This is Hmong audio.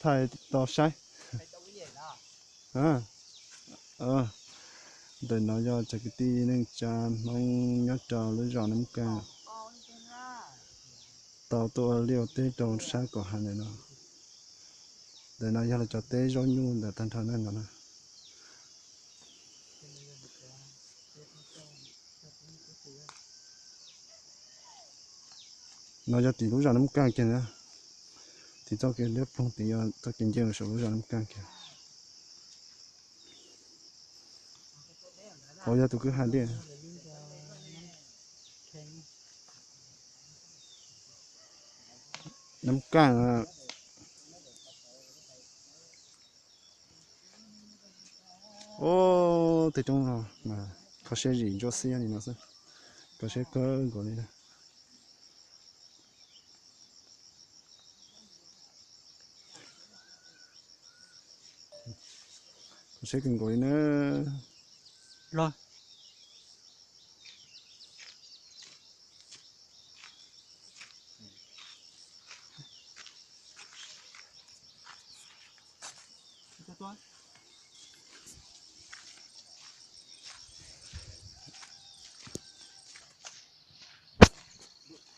Thaij tau saib. Ntawm no yog cov kwv tij neej tsa Hmoob nyob rau lub zos Nab Kaj tau tuaj liaj teb rau sab kom hais ntawm no. Ntawm no yog lawv cov teb zaub nyuj ntawm tag nrho no no. No yog tim lub zos Nab Kaj kiag na. Tim txoj kev liab ploog tim yog txoj kev nce saum lub zos Nab Kaj kiag. Hauv yog tus kwj ha dej. Nab Kaj. Ub, tej roob no mas kho siab zim ntsuab xiab li no xwb. Kho siab kawg nkaus li. Kho siab kawg nkaus li na. Los.